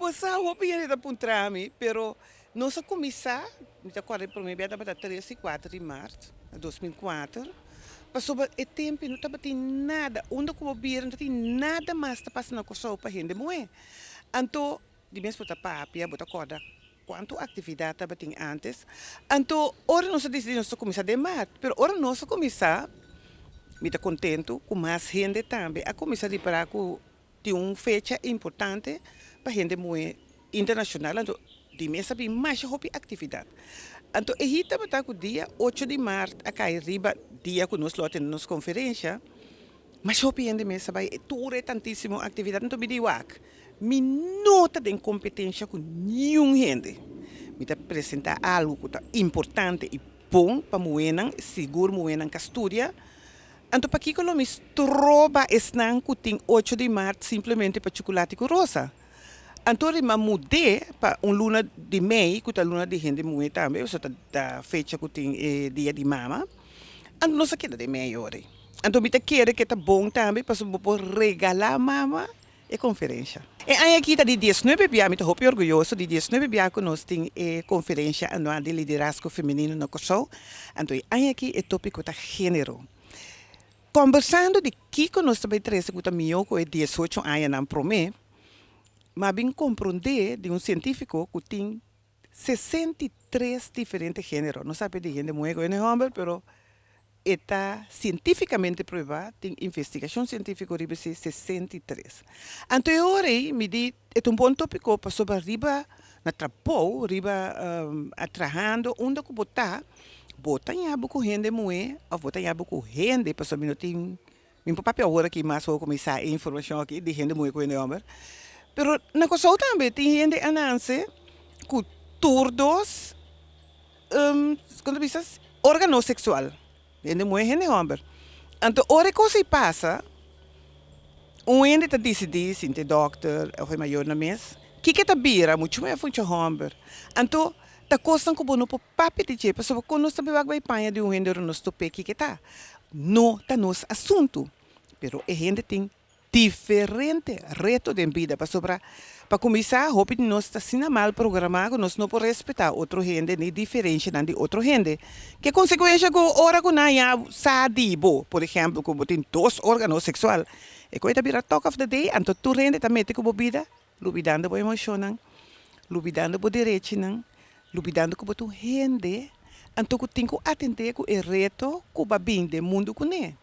Bo sa, hopi hende ta puntra mi, pero nos a kuminsá, mi ta kòrda e promé bia tabata tres i kuater di mart na 2004, pasobra e tempu no tabatin nada, unda ku bo bira no tabatin nada mas ta pasa na Kòrsou pa hende muhé. Anto, di mes bo ta papia, bo ta kòrda kuantu aktividat tabatin ántes. Anto, ora nos a disidí nos ta kuminsá den mart, pero ora nos a kuminsá, mi ta kontentu ku mas hende tambe a kuminsá ripará ku Tin un fecha importante pa hende muhé internashonal, anto di mes a bin masha hopi aktividat. Anto e hit tabata ku dia ocho di mart a kai riba dia ku nos lo a tene nos konferensha, masha hopi hende mes a bai tur e tantísimo aktividat. Anto mi di wak, mi no ta den kompetensha ku niun hende. Mi ta presentá algu ku ta importante i bon pa muhénan, sigur muhénan ka studia. Anto pakiko lo mi stroba esnan ku tin ocho di mart simplemente pa chukulati ku rosa? Anto ri m'a mud'é pa un luna di mei ku ta luna di hende muhé tambe, pasobra ta ta fecha ku tin e dia di mama. Anto nos a keda den mei ora ei. Anto mi ta kere ke ta bon tambe pasobra bo por regalá mama e konferensha. E aña aki ta di diesnuebe bia, mi ta hopi orguyoso, di diesnuebe bia ku nos tin e konferensha anual di liderazgo femenino na Kòrsou. Anto e aña aki e tópiko ta género. Kòmbersando di kiko nos ta bai trese ku ta mihó ku e diesocho añanan promé, m'a bin komprondé di un sientífiko ku tin 63 diferente género. No sabi di hende muhé ku hende hòmber, pero e ta sientífikamente pruebá, tin investigashon sientífiko riba esei, 63. Anto e ora ei mi di e ta un bon tópiko pasobra riba na trabou, riba a trahando unda ku bo ta, bo ta ña bo ku hende muhé òf bo ta ña bo ku hende pasobra mi no tin Mi por papia awor aki mas for ku mi sa e informashon aki di hende muhé ku hende hòmber. Pero na Kòrsou tambe tin hende a nanse ku tur dos kon ta bisa órgano seksual, hende muhé hende hòmber. Anto ora e kos ei pasa un hende ta disidí sinti e dòkter òf e mayornan mes kiko e ta bira muchu muhé òf muchu hòmber. Anto ta kosnan ku bo no por Papia di dje, pasobra kon nos ta bai wak bai paña di un hende ora nos top'é kiko ta? No ta nos asuntu. Pero e hende tin diferente reto den bida, pasobra pa kuminsá hopi di nos ta asina mal programá ku nos no por respetá otro hende ni diferenshanan di otro hende. Ke konsekuensha ku ora ku nan ya sa di bo, por ehèmpel ku bo tin dos órgano seksual, e koe ta bira talk of the day, anto tur hende ta mete ku bo bida Lubidando bo emoshonnan, lubidando bo derechinan, lubidando ku bo ta un hende, anto ku tin ku atendé ku e reto ku bo a bin den mundu kuné.